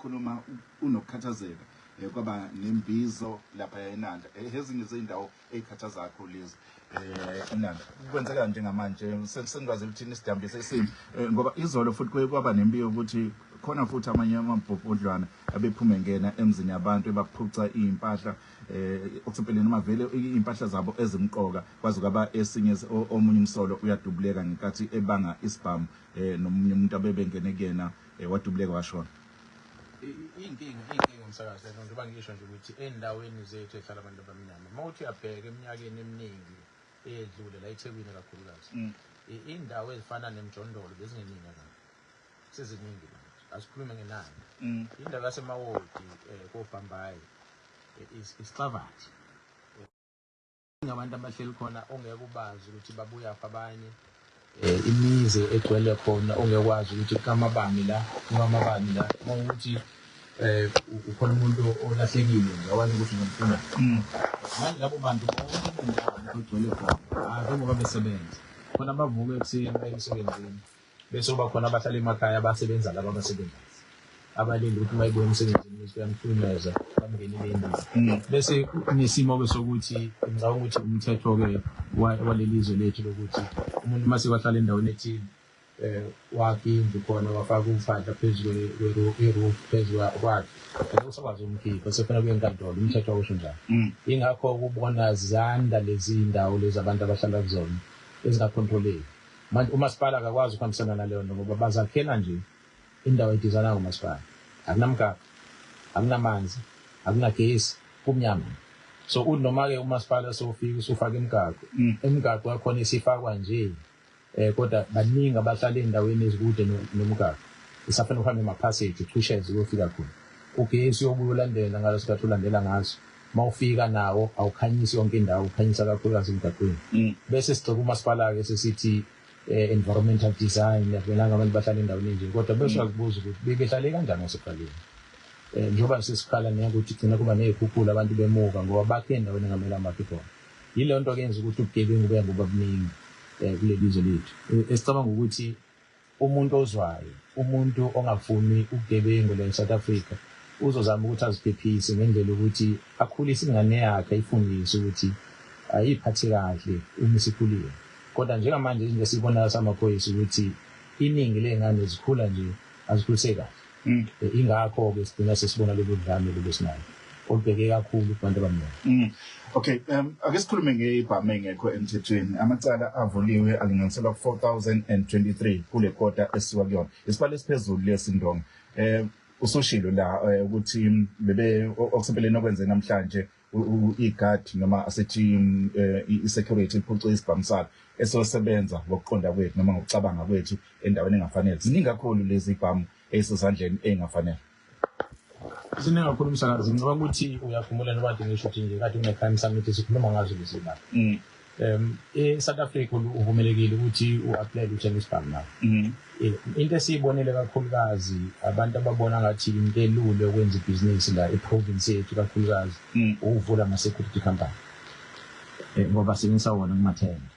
Ukhuluma unokukhathazeka kwaba nembizo lapha eNanda, ezinye zezindawo ezikhathaza kakhulu lezi eNanda. Kwenzeka njengamanje sengikwazi ukuthi nisidambise isimo, ngoba izolo futhi kuye kwaba nembiko ukuthi khona futhi amanye amabhobhodlwana abephume ngena emzini yabantu ebaphuca iy'mpahla, okusempeleni noma vele iy'mpahla zabo ezimqoka, kwaze kwaba esinye omunye umsolo uyadubuleka ngenkathi ebanga isibhamu nomunye umuntu abebengene kuyena, wadubuleka washona. Iy'nkinga umsakazi lento, njengoba ngisho nje ukuthi ey'ndaweni zethu ey'hlala abantu abamnyama, uma uthi uyabheka eminyakeni eminingi eyedlule la eThekwini kakhulukazi, iy'ndawo ezifana nemjondolo bezingeningi kangaka, seziningi manje, asikhulume ngenani. Indawo yaseMawoti, koBhambayi, isixavathi ngabantu abahleli khona ongeke ubazi ukuthi babuyaphi abanye, imizi egcwele khona ongekwazi ukuthi kamabani la, kamabani la, uma ukuthi ukhona umuntu olahlekile nje awazi ukuthi ngimfuna. Manje labo bantu bonke indawo egcwele khona njengoba besebenza khona, bavuka ekuseni baye emsebenzini, bese kuba khona abahlala emakhaya abasebenza laba abasebenzayo abalinde ukuthi uma ebuya emsebenzini bese uyamhlukumeza, bamngenile endlini. Bese kunesimo-ke sokuthi ngicabanga ukuthi umthetho-ke waleli zwe lethu lokuthi umuntu uma sekwahlala endaweni ethile, wakhe indlu khona, wafaka uphahla phezu kwe-roof phezu kwakhe, angeke usakwazi ukumkhipha, sefuna kuye enkantolo, umthetho awusho njalo. Ingakho kubona zanda lezi ndawo lezi abantu abahlala kuzona ezingakhontroleki. Manje umasipala akakwazi ukuhambisana naleyo nto ngoba bazakhela nje indawo edizana ngomasipala, akunamgaqo, akunamanzi, akunagesi, kumnyama. So uthi noma-ke umasipala sowufika usufaka imigaqo, imigaqo yakhona isifakwa nje, kodwa baningi abahlala ey'ndaweni ezikude nomgaqo, isafanele uhambe emaphasiji uchusheze uyofika khona. Ugesi uyobuye ulandela ngaleso sikhathi ulandela ngaso, uma ufika nawo awukhanyisi yonke indawo, ukhanyisa kakhulukazi emgaqweni. Bese sigxeka umasipala-ke sesithi environmental design, akumelanga abantu bahlale endaweni enje, kodwa bese uyazibuza ukuthi bebehlale kanjani ngasekuqaleni, njengoba sesikhala nekuthi gcina kuba ney'khukhula, abantu bemuka ngoba bakhe endaweni engamele amakhe khona. Yileyo nto kenza ukuthi ubugebengu buya ngoba buningi kuleli zwe lethu. Esicabanga ukuthi umuntu ozwayo, umuntu ongafuni ubugebengu la e-South Africa, uzozama ukuthi aziphephise ngendlela ukuthi akhulise ingane yakhe, ayifundise ukuthi ayiphathe kahle uma isikhulile. Kodwa njengamanje izinto esiyibonayo samaphoyisa ukuthi iningi ley'ngane zikhula nje azikhuliseki kahle. Ingakho-ke sigcina sesibona lolu dlame lolu esinalo olubheke kakhulu kubantu abamnyama. Okay, ake sikhulume ngebhamu engekho emthethweni. Amacala avuliwe alinganiselwa ku-4023 kule kota esiwa kuyona. Isibalo esiphezulu lesi, Ndonga. Usushilo la ukuthi bebe okusempeleni okwenze namhlanje igadi noma asethi i-security iphuce isibhamu sakhe esosebenza ngokuqonda kwethu noma ngokucabanga kwethu endaweni engafanele. Ziningi kakhulu lezi ibhamu ey'sezandleni ey'ngafanele. Ziningi kakhulu umsakazi. Ngicabanga ukuthi uyakhumbula noma kade ngisho ukuthi nje kade kune-crime summit sikhuluma ngazo lezi zibalo. E-South Africa uvumelekile ukuthi u-apply uthenga isibhamu nawe. Into esiyibonile kakhulukazi, abantu ababona ngathi into elula ukwenza ibhizinisi la e-province yethu kakhulukazi ukuvula ama-security company, ngoba basebenzisa wona kumathenda.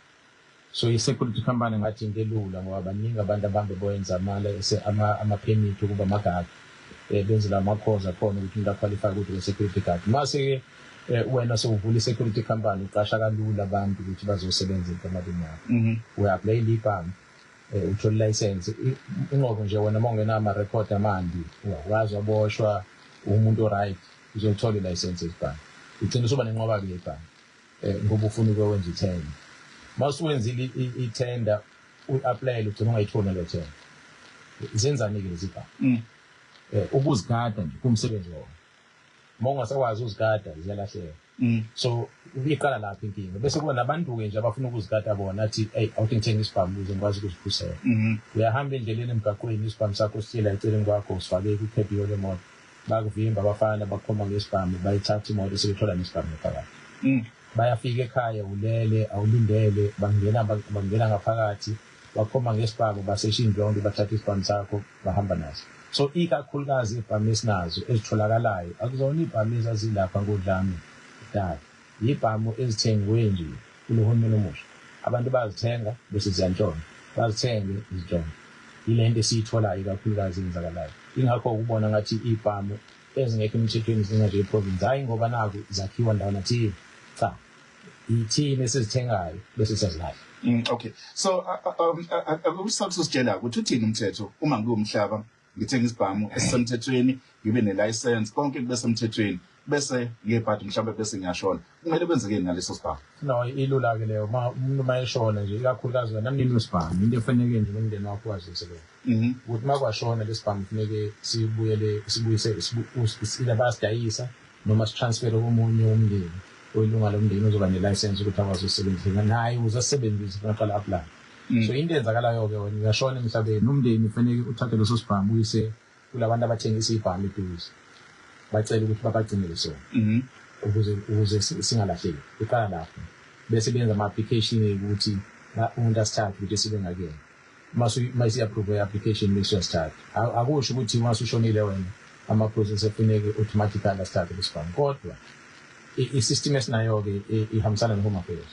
So i-security company ngathi into elula ngoba baningi abantu abahambe boyenza ama-permit ukuba amagadi, benze la ma-course akhona ukuthi umuntu a-qualify ukuthi ube-security guard. Mase-ke wena sewuvula i-security company, uqasha kalula abantu ukuthi bazosebenza enkampani yakho. Uya-applyela ibhange, uthola ilayisensi, inqobo nje wena uma ungenawo amarekhodi amandi, uyakwazi waboshwa, umuntu o-right, uzolithola ilayisensi ebhange. Ugcina usuba nenqwaba-ke yebhange, ngoba ufuna ukuyokwenza ithenda. Uma usuwenzile ithenda, uyi-applyele, ugcina ungayitholi naleyo thenda. Zenzani-ke lezi bhange? Ukuzigada nje kuwumsebenzi wona. Uma ungasakwazi uzigada ziyalahleka. So iqala lapho inkinga. Bese kuba nabantu-ke nje abafuna ukuzigada bona, athi eyi awuthi ngithenge isibhamu ukuze ngikwazi ukuzikhusela. Uyahamba endleleni emgaqweni, isibhamu sakho sihlela eceleni kwakho, usifake kwikhebhiyo lemoto, bakuvimba abafana, bakhomba ngesibhamu, bayithatha imoto, sebethola nesibhamu ngaphakathi. Bayafika ekhaya ulele awulindele, bangena ngaphakathi, bakhomba ngesibhamu, basesha indlu yonke, bathatha isibhamu sakho bahamba naso. So ikakhulukazi ibhamu esinazo ezitholakalayo akuzona ibhamu ezazilapha ngodlame kudala, yibhamu ezithengiwe nje kulo hulumeni omusha. Abantu bayazithenga bese ziyantshontsha, bazithenge zintshontshe. Yile nto esiyitholayo ikakhulukazi eyenzakalayo. Ingakho ukubona ngathi ibhamu ezingekho emthethweni zingaje eprovince, hayi ngoba naku zakhiwa ndawana thile, cha, ithini esizithengayo bese siyazilahla. Okay, so akusakusitshela ukuthi uthini umthetho uma ngiwumhlaba ngithenga isibhamu esisemthethweni, ngibe ne-license, konke kube semthethweni, bese ngebhadi mhlawumbe bese ngiyashona, kumele kwenzekeni ngaleso sibhamu? No, ilula-ke leyo. Ma umuntu uma eshona nje, ikakhulukazi wena mnini wesibhamu, into efaneke nje nomndeni wakho wazise leyo ukuthi uma kwashona lesibhamu kufuneke sibuyele, sibuyise, ile bayasidayisa noma sitransfere komunye umndeni oyilunga lomndeni ozoba ne-license ukuthi akwazi ukusebenzisa naye, ukuze asebenzise kufanele aqale apply. So into eyenzakalayo-ke, wena uyashona emhlabeni, umndeni kufaneke uthathe leso sibhamu uyise kulabantu abathengisa ibhamu eduze, bacele ukuthi babagcinele sona ukuze singalahleki. Iqala lapho, bese benza ama-application ukuthi umuntu asithathe ukuthi sibe ngakuyena. Mase i-approve i-application, bese uyasithatha. Akusho ukuthi uma usushonile wena ama-process efuneke automatically asithathe lesibhamu, kodwa i-system esinayo-ke ihambisana ne-Home Affairs.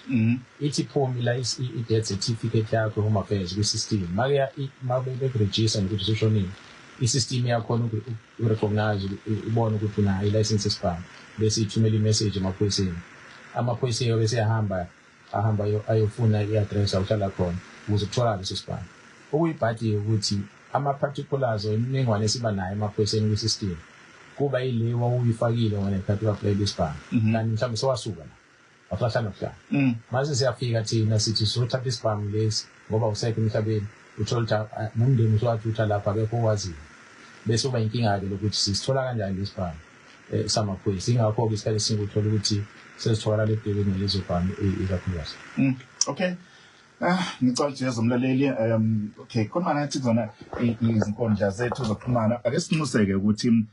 Ithi iphume la i-death certificate yakho e-Home Affairs kwi-system, make bekurejista nje ukuthi usushonile, i-system iyakhona uku-recognize, ibone ukuthi unayo i-license yesibhamu, bese ithumela i-message emaphoyiseni. Amaphoyisa bese ahamba ahamba ayofuna i-address awuhlala khona ukuze kutholakale leso sibhamu. Okuyibhadi ukuthi ama-particulars or imininingwane esiba nayo emaphoyiseni kwi-system kuba yile wawuyifakile wena ngesikhathi u-applyela isibhamu, kanti mhlawumbe sewasuka la, awusahlala nokuhlala. Mase siyafika thina sithi sizothatha isibhamu lesi ngoba usekho emhlabeni, uthola ukuthi nomndeni usuwathutha lapha, akekho owaziyo, bese kuba inkinga-ke lokuthi sisithola kanjani lesibhamu samaphoyisa. Ingakho-ke isikhathi esiningi uthola ukuthi sezitholakala ebugebengwini lezo bhamu ikakhulukazi. Okay. Ah, ngicela nje umlaleli, okay, khona nathi kuzona izinkundla zethu zokuxhumana, ake sinxuseke ukuthi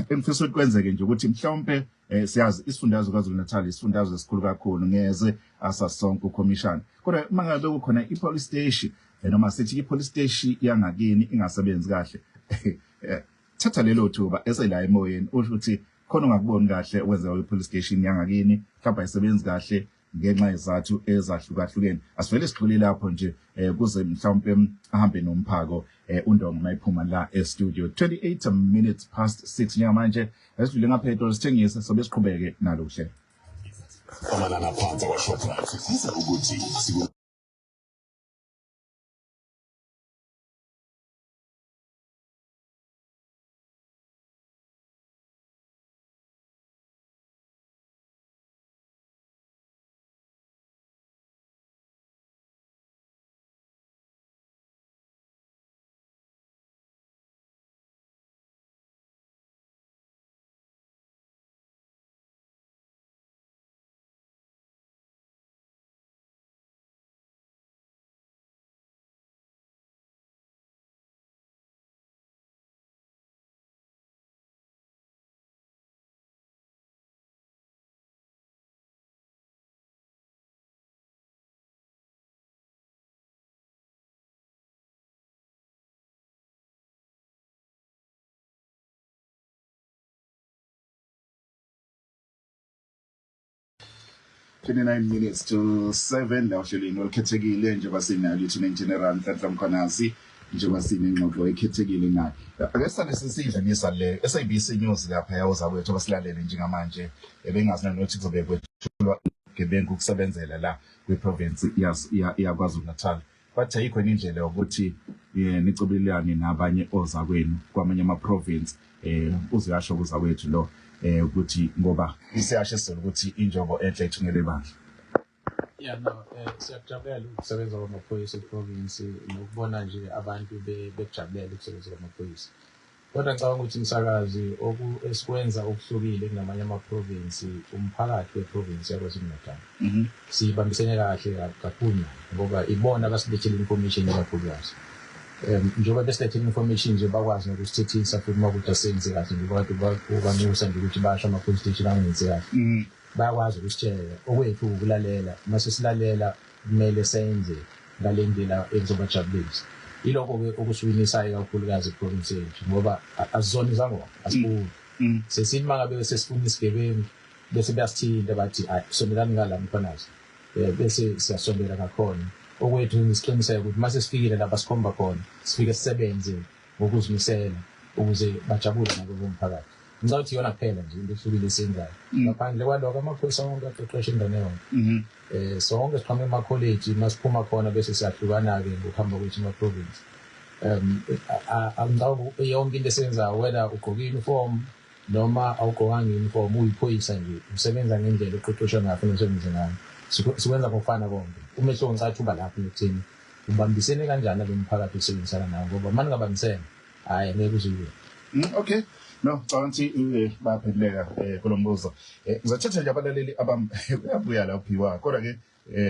engifisa ukuthi kwenzeke nje ukuthi mhlawumbe siyazi isifundazwe KwaZulu Natal isifundazwe esikhulu kakhulu, ngeze asasonke ukhomishana, kodwa uma ngabe kukhona i-police station noma sithi i-police station yangakini ingasebenzi kahle, thatha lelo thuba esela emoyeni usho ukuthi khona ungakuboni kahle okwenzeka kwi-police station yangakini, mhlawumbe ayisebenzi kahle ngenxa yezathu ezahlukahlukene. Asivele sigxile lapho nje kuze mhlawumbe ahambe nomphako uNdongo mayiphuma la e-studio. 28 minutes past 6 njengamanje, esidlule ngaphetho sithengise, sobe siqhubeke nalo hlelo. Amanani aphansi akwaShoprite sifisa ukuthi siku 29 minutes to 7 la ohlelweni olukhethekile njengoba sinayo Lieutenant General Nhlanhla Mkhwanazi, njengoba sinengxoxo ekhethekile naye. Ake sale sesidlalisa le SABC News lapha yawuza kwethu abasilalele njengamanje ebengazi nanokuthi kuzobe kwethulwa gebengu ukusebenzela la kwi-province yaKwaZulu Natal, bathi ayikho indlela yokuthi nicobelelane nabanye ozakwenu kwamanye ama-province. Uzuyasho kuza kwethu lo ukuthi ngoba isiyasho isizulu ukuthi injongo enhle ithungele ibandla. Yeah, no, siyakujabulela ukusebenza kwamaphoyisa eprovince nokubona nje abantu bekujabulela ukusebenza kwamaphoyisa. Kodwa ngicabanga ukuthi umsakazi esikwenza okuhlukile kunamanye ama-province, umphakathi weprovince yaKwaZulu Natal. Sibambisene kahle kakhulu nabo ngoba ibona abasilethela information ikakhulukazi. Njengoba besilethela information nje, bakwazi nokusithethisa futhi uma kuthi asenze kahle, njengoba kade ubanusa nje ukuthi basho ama-police station angenzi kahle. Bayakwazi ukusitshela, okwethu ukulalela, mase silalela kumele senze ngale ndlela ekuzobajabulisa. Yilokho-ke okusiwinisayo kakhulukazi eprovince yethu ngoba asizona izangoma, asibuni. Sesithi uma ngabe sesifuna isigebengu bese bayasithinta bathi, "Hayi, sondelani ngala Mkhwanazi." Bese siyasondela ngakhona. Okwethu isiqiniseko ukuthi mase sifikile lapha sikhomba khona, sifike sisebenze ngokuzimisela. Ukuze bajabule nabo bomphakathi. Ngicabanga ukuthi iyona kuphela nje into ehlukile esiyenzayo. Ngaphandle kwalokho, amaphoyisa wonke aqeqesha ingane yonke. Sonke siqhamuka emakholeji, masiphuma khona bese siyahlukana-ke ngokuhamba kwethu ema-province. Ngicabanga yonke into esiyenzayo, whether ugqoke i-uniform noma awugqokanga i-uniform, uyiphoyisa nje, usebenza ngendlela oqeqeshwe ngayo, fanele usebenze ngayo. Sikwenza ngokufana konke. Umehluko ngicathi uba lapho ekutheni ubambisene kanjani nalo mphakathi osebenzisana nawo, ngoba uma ningabambisene, hhayi, ngeke uze uye. Okay. No, cabanga ukuthi bayaphenduleka kulo mbuzo. Ngizothatha nje abalaleli abam uyabuya la uphiwa. Kodwa ke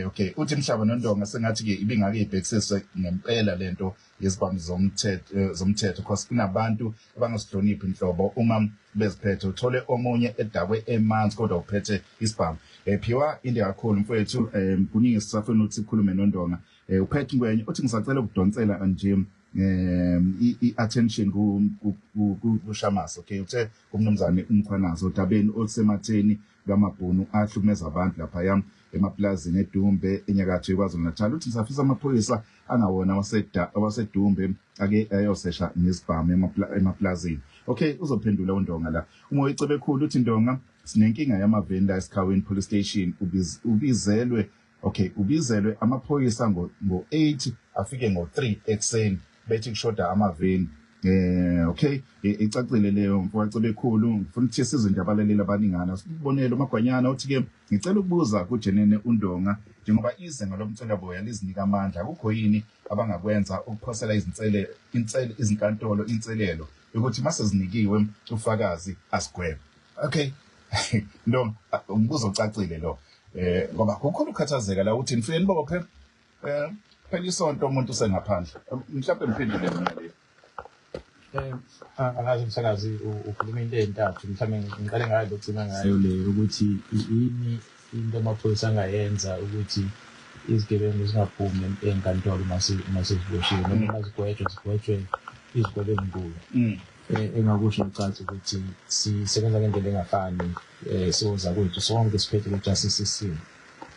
okay, uthi Mhlaba noNdonga, sengathi ke ibingake ibhekisiswe ngempela lento yezibhamu zomthetho because kunabantu abangasihloniphi inhlobo uma beziphethe, uthole omunye edakwe emanzi kodwa uphethe isibhamu. Phiwa into kakhulu mfowethu, kuningi sisafuna ukuthi sikhulume noNdonga. Uphethe Ngwenye uthi ngisacela ukudonsela nje i-attention ku Shamas. Okay, uthe umnumzane uMkhwanazi odabeni olusematheni lwamabhunu ahlukumeza abantu laphaya emaplazini eDumbe enyakatho yeKwaZulu Natal. Uthi ngisafisa amaphoyisa angawona awaseDumbe ake ayosesha ngezibhamu emaplazini. Okay, uzophendula uNdonga la. Uma uyicebe khulu uthi, Ndonga, sinenkinga yamaveni la eSikhawini Police Station. Ubizelwe, okay, ubizelwe amaphoyisa ngo 8, afike ngo 3 ekuseni, bethi kushoda amaveni. Okay, icacile leyo, mfowethu bekhulu. Ngifuna ukuthi sizwe nje abalaleli abaningana. Sibonelo Magwanyana uthi ke ngicela ukubuza kujenene uNdonga, njengoba izinga lomthelaboya lizinika amandla, akukho yini abangakwenza ukuphosela izinsele insele izinkantolo inselelo ukuthi mase zinikiwe ufakazi asigwebe? Okay, Ndonga, umbuzo ocacile lo, ngoba kukhona ukukhathazeka la, uthi nifike nibophe, phela isonto umuntu usengaphandle. Mhlawumbe ngiphendule mina le. Angazi umsakazi, ukhuluma into ey'ntathu. Mhlawumbe ngiqale ngayo lokugcina ngayo le, ukuthi yini into amaphoyisa angayenza ukuthi izigebengu zingaphumi enkantolo uma seziboshiwe noma uma zigwetshwa, zigwetshwe izigwebo ey'nkulu. Engakusho ngicathi ukuthi sisebenza ngendlela engafani. Siwozakwethu sonke siphethe le-justice system.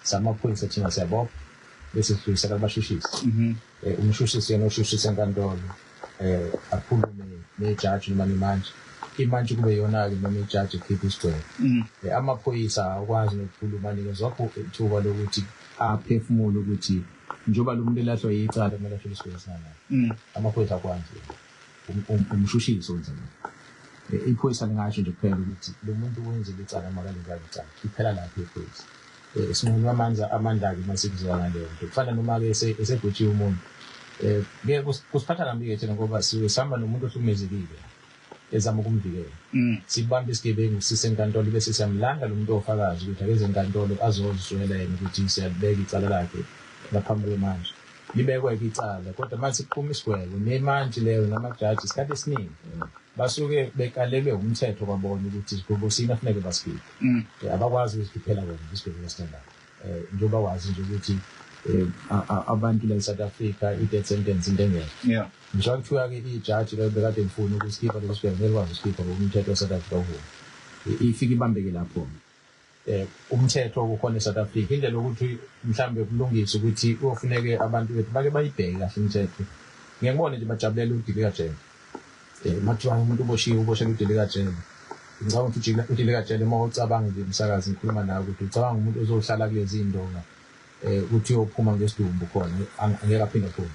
Samaphoyisa thina siyabopha bese sidlulisela kubashushisi. Umshushisi yena oshushisa enkantolo, akhulume nejaji noma nemantshi, imantshi kube yona-ke noma ijaji ekhipha isigwebo. Amaphoyisa awakwazi nokukhuluma, anikezwa ithuba lokuthi aphefumule ukuthi njengoba lo muntu elahlwa yicala kumele athole isigwebo esinganani. Amaphoyisa akwazi, umshushisi wenza lokho. Iphoyisa lingasho nje kuphela ukuthi lo muntu wenzile icala, makalenzanga icala, iphela lapho iphoyisa. Sinqunywa amandla, amandla-ke uma sekuziwa ngaleyo nto. Kufana noma-ke esegwetshiwe umuntu, ke kusiphatha kabi-ke thina ngoba sisuke sihamba nomuntu ohlukumezekile ezama ukumvikela. Sibambe isigebengu sisenkantolo bese siyamlanda lo muntu ofakazi ukuthi akeze enkantolo azozizwela yena ukuthi siyalibeka icala lakhe ngaphambi kwemanje. Libekwe-ke icala, kodwa manje sekuphuma isigwebo nemantshi leyo namajaji, isikhathi esiningi basuke bekalelwe umthetho kwabona ukuthi isigwebo sini afuneke basikhiphe. Abakwazi ukuzikhiphela bona isigwebo esithandayo, njengoba wazi nje ukuthi abantu la e-South Africa i-death sentence into engekho. Ngisho kuthiwa-ke ijaji bekade lifuna ukusikhipha leso sigwebo, ngeke likwazi ukusikhipha ngoba umthetho we-South Africa uvuma. Ifike ibambeke lapho umthetho okukhona e-South Africa. Indlela yokuthi mhlambe kulungiswe ukuthi kuyofuneke abantu bethu bake bayibheke kahle imithetho. Ngeke ngibone nje bajabulela udilikajele, makuthiwa umuntu uboshiwe, uboshelwe udilikajele. Ngicabanga ukuthi udilikajele, uma ucabanga nje umsakazi ngikhuluma nawe, ukuthi ucabanga umuntu ozohlala kulezi ndonga, ukuthi uyophuma ngesidumbu khona, angeke aphinde aphume.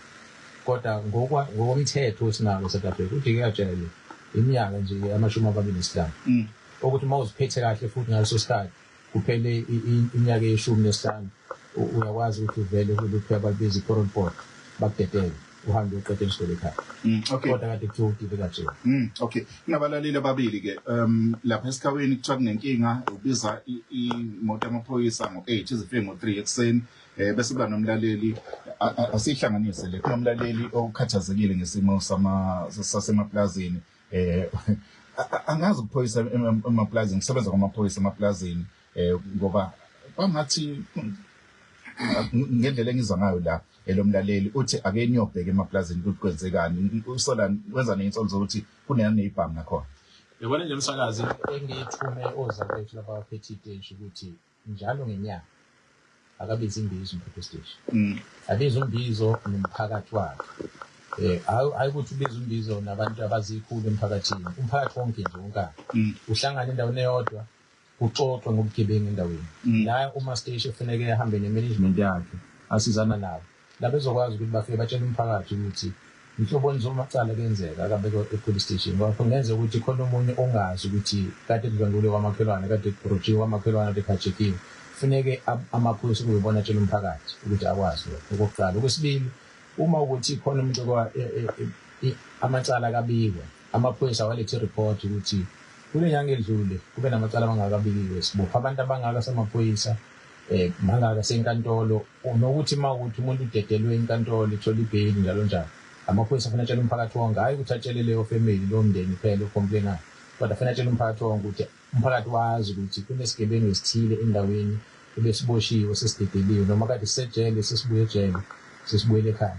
Kodwa ngokomthetho esinawo e-South Africa, udilikajele iminyaka nje 25, ukuthi uma uziphethe kahle futhi ngaleso sikhathi kuphele iminyaka eyi-15, uyakwazi ukuthi uvele kulokhu ababiza i-parole board, bakudedele uhambe uyoqeda isikole ekhaya. Kodwa kade kuthiwa udilikajele. Okay. Kunabalaleli ababili ke lapha esikhawini, kuthiwa kunenkinga, ubiza imoto yamaphoyisa ngo8, izifike ngo3 ekuseni. Bese kuba nomlaleli, asihlanganise le, kunomlaleli okhathazekile ngesimo sama sasemaplazini. Angazi ukuphoyisa emaplazini, kusebenza kwamaphoyisa emaplazini, ngoba kwangathi ngendlela engizwa ngayo la, elomlaleli uthi ake niyobheka emaplazini ukuthi kwenzekani. Usola wenza neyinsolo zokuthi kunenezibhamu nakhona. Yabona nje umsakazi, engiyithume ozakwethu laba abaphethe iteshi ukuthi njalo ngenyanga akabize imbizo umphathi wesiteshi, abize umbizo nomphakathi wakhe. Hayi ukuthi ubize umbizo nabantu abazikhulu emphakathini, umphakathi wonke nje wonkana uhlangane endaweni eyodwa, kuxoxwe ngobugebengu endaweni. La uma station kufuneke ahambe ne-management yakhe asizana nabo, la bezokwazi ukuthi bafike batshele umphakathi ukuthi inhloboni zomacala kuyenzeka akabekwe e-police station, ngoba kungenzeka ukuthi khona omunye ongazi ukuthi kade kudlwengulwe kwamakhelwane, kade kurojiwe kwamakhelwane, kade khajekiwe. Kufuneke amaphoyisa kube ibona atshela umphakathi ukuthi akwazi lokho. Okokuqala. Okwesibili, uma ukuthi khona umuntu amacala akabikwa, amaphoyisa awalethe i-report ukuthi kule nyanga edlule kube namacala abangakabikiwe, sibopha abantu abangaka samaphoyisa, mangaka senkantolo, nokuthi uma ukuthi umuntu udedelwe inkantolo ithola ibheyili njalo njalo, amaphoyisa afanele atshele umphakathi wonke, hhayi ukuthi atshele leyo family, lowo mndeni kuphela ocomplainayo, kodwa afanele atshele umphakathi wonke ukuthi umphakathi wazi ukuthi kunesigebengu esithile endaweni ebesiboshiwe sesidedeliwe, noma kade sisejele sesibuye ejele sesibuyele ekhaya,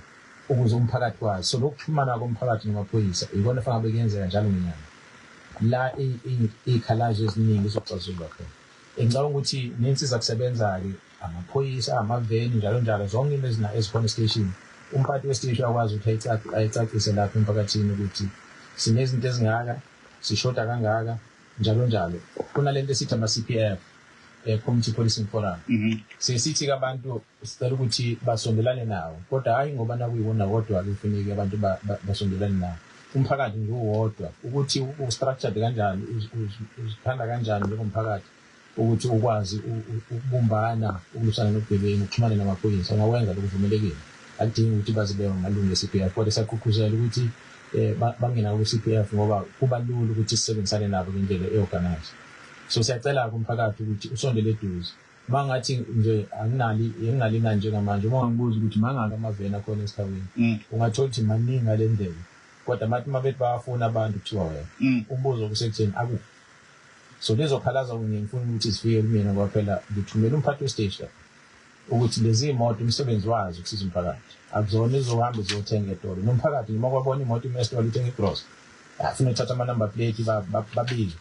ukuze umphakathi wazi. So lokuxhumana komphakathi namaphoyisa ikona fanele ngabe kuyenzeka njalo ngenyanga, la iy'khalazo eziningi zizoxazululwa khona. Ngicabanga ukuthi nensiza kusebenza-ke amaphoyisa, amaveni njalo njalo, zonke into ezikhona esiteshini, umphathi wesiteshi uyakwazi ukuthi ayicacise lapha emphakathini ukuthi sinezinto ezingaka, sishoda kangaka, njalo njalo. Kunalento esithi ama-CPF, Community Policing Forum. Sesithi-ke abantu sicela ukuthi basondelane nawo, kodwa hhayi ngoba nakuyiwona wodwa-ke kufuneke abantu basondelane nawo. Umphakathi nje uwodwa, ukuthi u-structured kanjani, uzithanda kanjani njengomphakathi ukuthi ukwazi ukubumbana, ukulwisana nobugebengu, ukuxhumana namaphoyisa, ungakwenza lokhu, kuvumelekile. Akudingi ukuthi baze bebe amalungu e-CPF, kodwa siyagqugquzela ukuthi bangene ku-CPF ngoba kuba lula ukuthi sisebenzisane nabo ngendlela e-organized. So siyacela-ke umphakathi ukuthi usondele eduze. Mangathi nje anginali inani njengamanje, uma ungangibuza ukuthi mangaki amaveni akhona esikhawini, ungathola ukuthi maningi ngale ndlela, kodwa mathi uma bethi bayafuna abantu kuthiwa wena, umbuzo kusekutheni akuphi. So lezo khalazo ngifuna ukuthi zifike kumina ngoba phela ngithumela umphathi wesiteshi lapha ukuthi lezi moto umsebenzi wazo ukusiza umphakathi, akuzona ezohamba ziyothenga etolo. Nomphakathi noma kwabona imoto ime esitolo ithenga igrosa, afuna ukuthatha ama-number plate babike,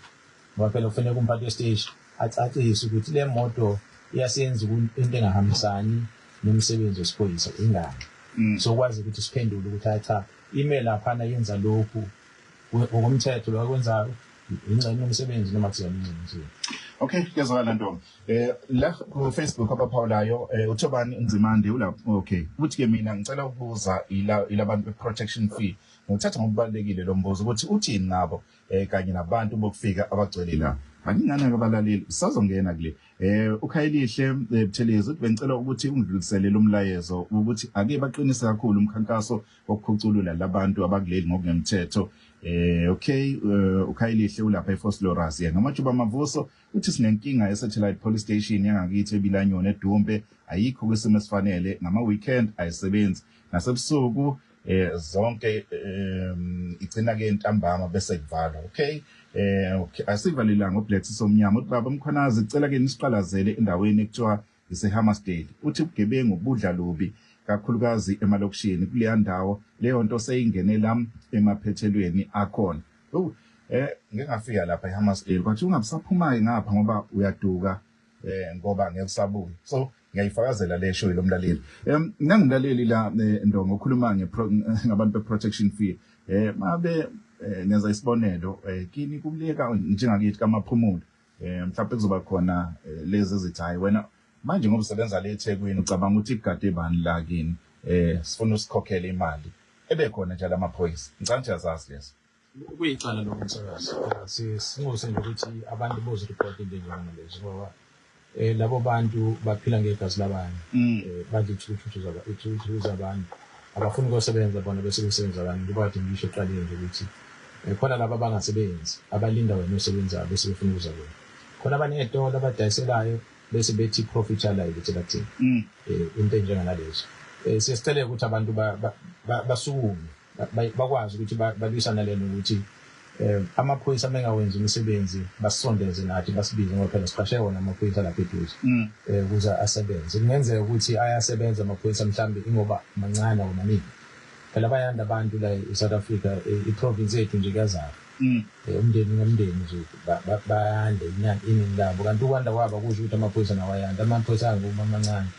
ngoba phela kufanele umphathi wesiteshi acacise ukuthi le moto iyasenza into engahambisani nomsebenzi wesiphoyisa, ingane. So kwazi ukuthi siphendule ukuthi hayi cha, ime laphana yenza lokhu ngokomthetho, lokho akwenzayo ingxenye yomsebenzi noma kuzona ingxenye yomsebenzi. Okay, kuyezwakala ntombi. La ku Facebook abaphawulayo, uThobani Nzimande ula, okay. Uthi ke mina ngicela ukubuza ilabantu be protection fee. Ngithatha ngokubalekile lo mbuzo ukuthi uthini ngabo kanye nabantu bokufika abagcwele la. Baningana ke abalaleli, sisazongena kule. uKhayelihle Buthelezi uthi bengicela ukuthi ungidlulisele lo mlayezo ukuthi ake baqinise kakhulu umkhankaso wokukhuculula labantu abakuleli ngokungemthetho. Okay, uKhayelihle ulapha eVosloorus. Yena Majuba Mavuso uthi sinenkinga e-Satellite Police Station yangakithi eBilanyoni eDumbe, ayikho kwisimo esifanele, ngama weekend ayisebenzi, nasebusuku zonke igcina ke ntambama bese kuvalwa. Okay, okay, asivalelanga uBlack Somnyama. Uthi baba Mkhwanazi cela ke nisiqalazele endaweni ekuthiwa iseHammersdale. Uthi ubugebengu budla lubi kakhulukazi emalokishini kuleya ndawo, leyo nto seyingenela emaphethelweni akhona. Ngeke ngafika lapha eHammersdale kwathi ungabusaphuma ngapha ngoba uyaduka ngoba ngeke usabuya. So ngiyayifakazela le show lomlaleli. Nangumlaleli la Ndonga ukhuluma ngabantu be protection fee. Mabe ngenza isibonelo, kini kuleka njengakithi kaMaphumulo, mhlawumbe kuzoba khona lezi ezithi hayi wena manje ngoba usebenza le eThekwini ucabanga ukuthi igade bani la kini, sifuna usikhokhele imali ebekhona nje lamaphoyisa. Ngicabanga ukuthi azazi leso. Kuyicala lokho umsakazi. Singuse nje ukuthi abantu bozireport into enjengalezo ngoba labo bantu baphila ngegazi labanye, badla ithuthu zabantu, abafuni ukusebenza bona bese besebenza abanye. Njengoba kade ngisho ekuqaleni nje ukuthi khona laba abangasebenzi abalinda wena osebenzayo bese befuna ukuza kuwena, khona abaney'tolo abadayiselayo bese bethi profit yala ilethela kuthina, into enjenganalezo. Siyasicela ukuthi abantu basukume, bakwazi ukuthi balwisane nalento ukuthi amaphoyisa mengawenzi umsebenzi basondeze nathi basibize, ngoba phela siqashe wona amaphoyisa lapha eduze ukuze asebenze. Kungenzeka ukuthi ayasebenza amaphoyisa mhlambe ingoba mancane or maningi, phela bayanda abantu la e-South Africa, i-province yethu nje kuyazala, umndeni ngomndeni nje bayanda iningi labo, kanti ukwanda kwabo akusho ukuthi amaphoyisa nawo ayanda. Amaphoyisa anguma amancane.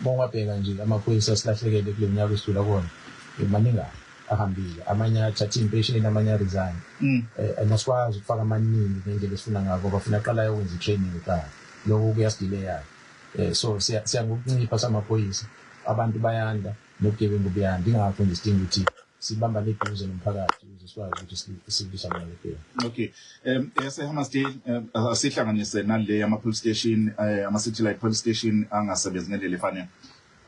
Uma ungabheka nje amaphoyisa silahlekele kule minyaka esidlula kuwona, Maningana ahambile, amanye athatha impesheni, amanye aresign. Nasikwazi ukufaka amaningi ngendlela esifuna ngayo ngoba funa aqala ayokwenza i-training kuqala, lokho kuyasidileya. So siya ngokuncipha samaphoyisa, abantu bayanda nobugebengu buyanda, ingakho nje sidinga ukuthi sibambane eduze nomphakathi ukuze sikwazi ukuthi silwisane nalobugebengu. Okay. YaseHammarsdale, asihlanganise nale ama police station, ama satellite police station angasebenzi ngendlela efanele.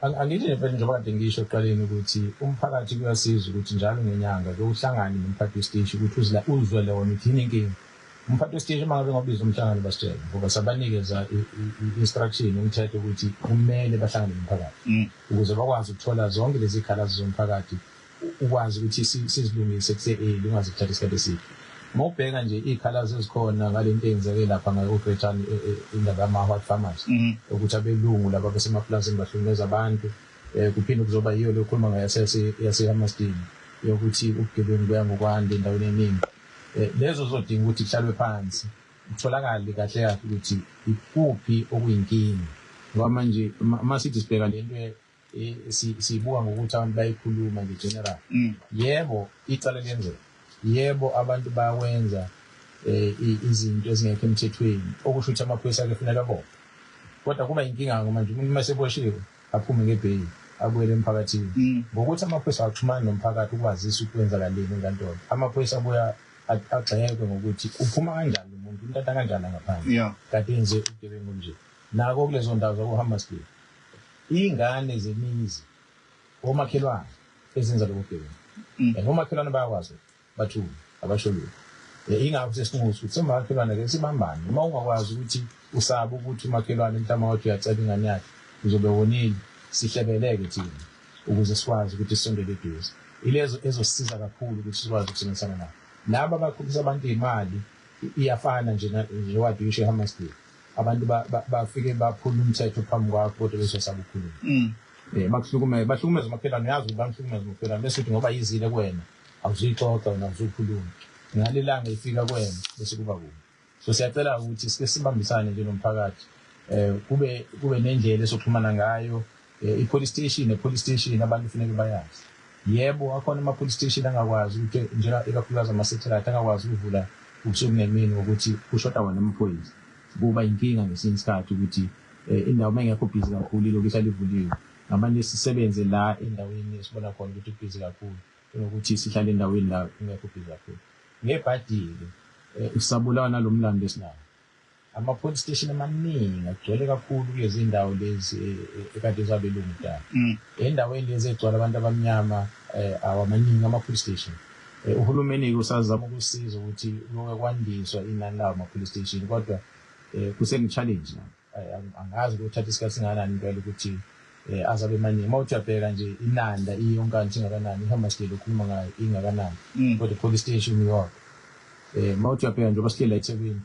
Angithi nje mfethu, njengoba kade ngisho ekuqaleni ukuthi umphakathi kuyasiza ukuthi njalo ngenyanga ke uhlangane nomphathi wesiteshi ukuthi uzwele wona ukuthi yini inkinga. Umphathi wesiteshi uma ngabe ngobiza umhlangano basitshele, ngoba sabanikeza i-instruction, umthetho ukuthi kumele bahlangane nomphakathi ukuze bakwazi ukuthola zonke lezi zikhalazo zomphakathi, ukwazi ukuthi sizilungise kuse-early, ungaze kuthathe isikhathi eside. Uma ubheka nje iy'khalazo ezikhona ngale nto eyenzeke lapha ngayo-Greytown, indaba yama-white farmers, ukuthi abelungu laba basemapulazini bahlukumeza abantu, kuphinde kuzoba yiyo le okhuluma ngayo yaseHammarsdale yokuthi ubugebengu buya ngokwanda endaweni eningi. Lezo zodinga ukuthi kuhlalwe phansi, kutholakale kahle kahle ukuthi ikuphi okuyinkinga, ngoba manje uma sithi sibheka le nto, siyibuka ngokuthi abantu bayikhuluma nje general. Yebo, icala liyenzeka, yebo, abantu bayakwenza izinto ezingekho emthethweni, okusho ukuthi amaphoyisa ake kufanele abophe, kodwa kuba inkinga manje umuntu uma eseboshiwe aphume ngebheyili abuyele emphakathini, ngokuthi amaphoyisa axhumane nomphakathi ukwazisa ukuthi kwenzakaleni enkantolo. Amaphoyisa abuya agxekwe ngokuthi uphuma kanjani lo muntu, umthatha kanjani ngaphandle kade enze ubugebengu nje. Nako kulezo ndawo zakuHammarsdale, iy'ngane zemizi omakhelwane ezenza lobo bugebengu, and omakhelwane bayakwazi, bathule, abasho lutho. Ingakho sesinxusa ukuthi semakhelwane ke sibambane. Uma ungakwazi ukuthi usabe ukuthi umakhelwane mhlawumbe wathi uyacela ingane yakhe uzobe wonile, sihlebeleke thina ukuze sikwazi ukuthi sisondele eduze. Ilezo ezosisiza kakhulu ukuthi sikwazi ukusebenzisana nabo laba abakhokhisa abantu iy'mali. Iyafana nje njengoba usho eHammarsdale, abantu bafike baphula umthetho phambi kwakho kodwa besosaba ukukhuluma. Bakuhlukumeza, bahlukumeza umakhelwane, uyazi ukuthi bamhlukumeza umakhelwane, bese uthi ngoba yizile kuwena awuzuyixoxa wena, awuzukhuluma. Ngalelanga ifika kuwena bese kuba kubi. So siyacela ukuthi sike sibambisane nje nomphakathi, kube nendlela esoxhumana ngayo. I-police station ne-police station abantu kufuneka bayazi. Yebo, akhona ama-police station angakwazi ukuthi njenga ikakhulukazi ama-satellite angakwazi ukuvula ubusuku nemini ngokuthi kushoda wona amaphoyisa. Kuba inkinga ngesinye isikhathi ukuthi indawo uma ingekho busy kakhulu ilokhu ihlala ivuliwe. Ngamane sisebenze la endaweni esibona khona ukuthi busy kakhulu kunokuthi sihlale endaweni la kungekho busy kakhulu. Ngebhadi-ke, usabulawa nalo mlando esinawo, ama-police station amaningi agcwele kakhulu kulezi ndawo lezi ekade zabelungu kudala. Endaweni lezi egcwala abantu abamnyama, awamaningi ama-police station. Uhulumeni-ke usazama ukusiza ukuthi kuke kwandiswa inani lawo ama-police station, kodwa kusene-challenge la. Angazi kuthatha isikhathi singakanani impela ukuthi azabe maningi. Uma uthi uyabheka nje, iNanda iyonkana ingakanani, iHammarsdale okhuluma ngayo ingakanani, kodwa i-police station iyodwa. Uma uthi uyabheka njengoba sihleli la eThekwini,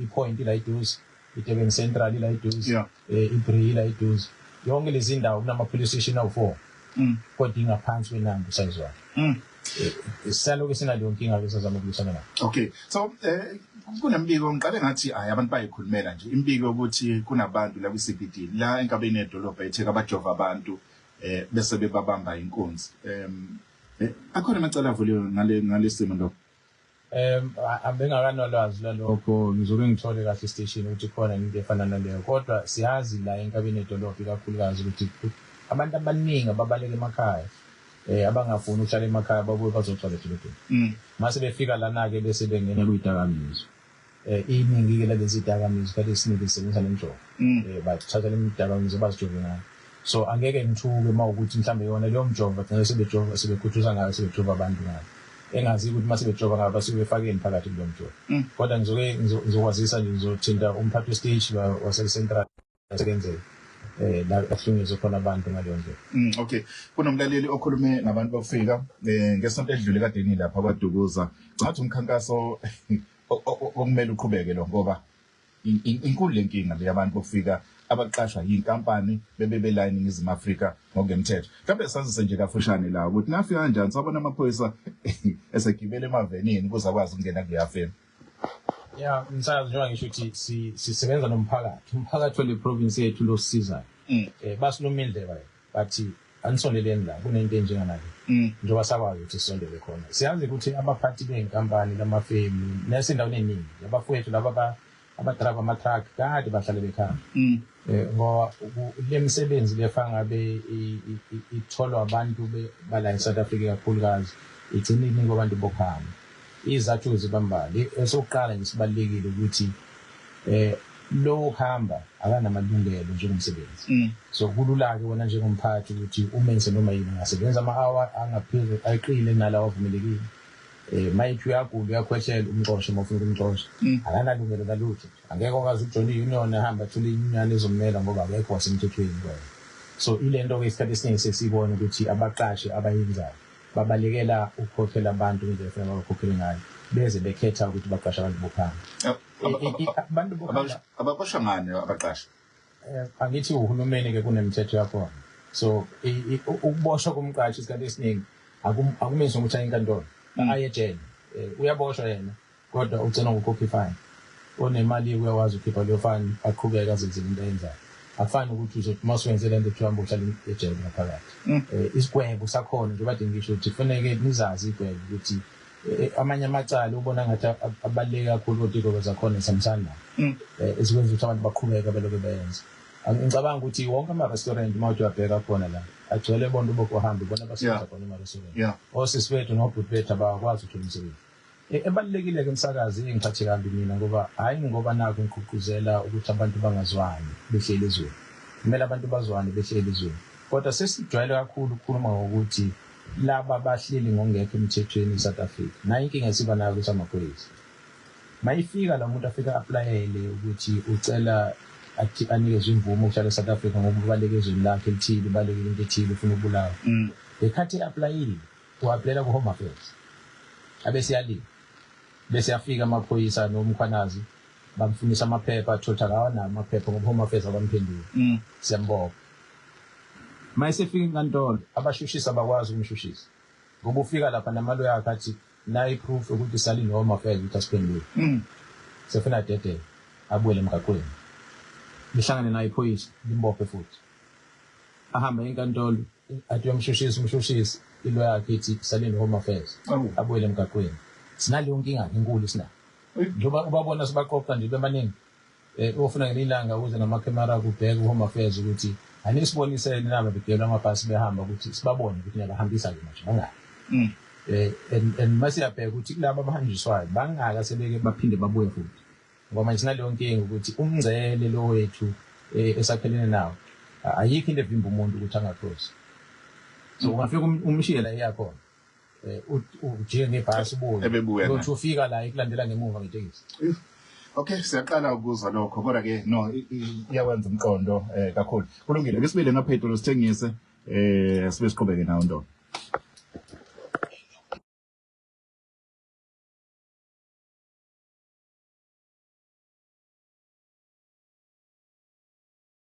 iPoint ila eduze, iDurban Central ila eduze, iBree ila eduze, yonke lezi ndawo kunama-police station awu-4, kodwa ingaphansi kweNanda usize wayo. Saloku sinaleyo nkinga-ke, sazama ukulwisana nayo. Okay. So kunembiko, ngiqale ngathi hayi, abantu bayikhulumela nje imbiko ukuthi kunabantu la kwi-CBD la enkabeni yedolobha eTheku abajova abantu bese bebabamba inkunzi. Akhona amacala avuliwe ngale simo lokho? Abengakanolwazi lalokho, ngizobe ngithole kahle station ukuthi khona into efana naleyo, kodwa siyazi la enkabeni yedolobha ikakhulukazi ukuthi abantu abaningi ababaleka emakhaya, abangafuni ukuhlala emakhaya, babuye bazogcwala edolobheni. Mase befika lana-ke bese bengena kuy'dakamizwa. Iningi-ke lalezi dakamizwa isikhathi esiningi zisebenzisa nemjovo. Bathatha le midakamizwa bazijove ngayo. So angeke ngithuke uma ukuthi mhlawumbe yona leyo mjovo bagcina sebejova, sebekhuthuza ngayo, sebejova abantu ngayo, engazi ukuthi uma sebejova ngayo basuke befakeni phakathi kulo mjovo. Kodwa ngizoke ngizokwazisa nje, ngizothinta umphathi wesiteshi wase-central sekenzeka la kuhlukunyezwe khona abantu ngaleyo ndlela. Okay. Kunomlaleli okhulume nabantu bokufika ngesonto edlule kade ni lapha kwaDukuza. Chathi umkhankaso okumele uqhubeke lo, ngoba inkulu lenkinga le yabantu bokufika abaqashwa yinkampani bebe bela eNingizimu Afrika ngokungemthetho. Mhlawumbe sazise nje kafushane la ukuthi nafika kanjani, sabona amaphoyisa esegibele emavenini ukuze akwazi ukungena kuleya femu. Ya, msakazi, njengoba ngisho ukuthi sisebenza nomphakathi, umphakathi wale province yethu lo sisizayo. Basiluma indleba bathi Anisondeleni la kunento enjenganale. Njengoba sakwazi ukuthi sisondele khona. Siyazi ukuthi abaphathi bey'nkampani lamafemu nasendaweni eningi abafowethu laba abadrayiva ama-truck kade bahlale bekhaya. Ngoba le misebenzi lefa ngabe itholwa abantu bala e-South Africa kakhulukazi igcina inikwa abantu bokuhamba. Izizathu zibambali. Esokuqala nje sibalulekile ukuthi lo kuhamba akanamalungelo njengomsebenzi. So kulula-ke wena njengomphathi ukuthi umenze noma yini, ungasebenza ama-hour angaphezulu ayiqile nalawo avumelekile. Mayithi uyagula uyakhwehlela umxoshe uma ufuna ukumxosha. Akanalungelo lalutho. Angeke akwazi ukujoyina i-union ahambe athole i-union ezommela ngoba akekho wasemthethweni kwena. So ile nto-ke isikhathi esiningi sesibona ukuthi abaqashi abayenzayo babalekela ukukhokhela abantu ngendlela efanele bakhokhele ngayo, beze bekhetha ukuthi baqashe abantu bokuhamba. Abantu bokuhamba ababoshwa ngani abaqashi? Angithi uhulumeni-ke kunemithetho yakhona. So ukuboshwa komqashi isikhathi esiningi akumenzi ukuthi aye enkantolo, aye ejele. Uyaboshwa yena kodwa ugcina ngokukhokha ifine. Onemali uyakwazi ukukhipha leyo fine aqhubeke azenzele into ayenzayo. Akufani ukuthi uzothi uma usuwenze le nto kuthiwa hamba uhlale ejele ngaphakathi. Isigwebo sakhona njengoba kade ngisho ukuthi kufaneke nizazi igwebo ukuthi amanye amacala ubona ngathi abaluleke kakhulu kodwa iy'gwebo zakhona zihambisana nawo. Ezikwenza ukuthi abantu baqhubeke belokhu beyenza. Ngicabanga ukuthi wonke ama-restaurant uma uthi uyabheka khona la agcwele bonke bokuhamba ibona abasebenza khona ema-restaurant. Osisi bethu nobhuti bethu abakwazi ukuthola umsebenzi. Ebalulekile-ke umsakazi engiphathe kabi mina ngoba hhayi ngoba nakho ngigqugquzela ukuthi abantu bangazwani behleli ezweni. Kumele abantu bazwane behleli ezweni. Kodwa sesijwayele kakhulu ukukhuluma ngokuthi laba bahleli ngokungekho emthethweni e-South Africa. Nayo inkinga esiba nayo ukuthi amaphoyisa. Mayifika la muntu afika applyele ukuthi ucela athi anikezwe imvume ukuhlala e-South Africa ngoba ubaleke ezweni lakhe elithile, ubalekile into ethile, ufuna ukubulawa. Ngekhathi e-applyile, u-applyela ku-Home Affairs. Abese yalima. Bese yafika amaphoyisa noMkhwanazi bamfunisa amaphepha, athola akawanawo amaphepha ngoba Home Affairs abamphenduli. Siyambopha. Mayesefika enkantolo abashushisi abakwazi ukumshushisa. Ngoba ufika lapha namaloya akhe athi nayi proof ukuthi salinde Home Affairs ukuthi asiphendule. Sefuna adedele abuyele emgaqweni. Lihlangane naye iphoyisa limbophe futhi. Ahambe enkantolo athi uyamshushisa umshushisi ilo yakhe ithi salinde Home Affairs abuyele emgaqweni. Sinaleyo nkinga enkulu sinayo. Njengoba ubabona sibaqoqa nje bebaningi. Ufuna ngelinye ilanga uze namakhamera kubheka u-Home Affairs ukuthi anisibonisele naba begibela amabhasi behamba ukuthi sibabone ukuthi niyabahambisa-ke manje bangaki. And masiyabheka ukuthi kulabo abahanjiswayo bangaka sebeke baphinde babuye futhi. Ngoba manje sinaleyo nkinga ukuthi umngcele lo wethu esakhelene nawo ayikho into evimba umuntu ukuthi angakrosi. So ungafika umshiye la eyakhona. Ujike ngebhasi ubuye. Ebebuya. Uyothi ufika la ikulandela ngemuva ngetekisi. Okay, siyaqala ukuzwa lokho kodwa ke no iyawenza umqondo kakhulu. Kulungile, ke sibile ngaphezulu sithengise sibe siqhubeke nawo ntombi.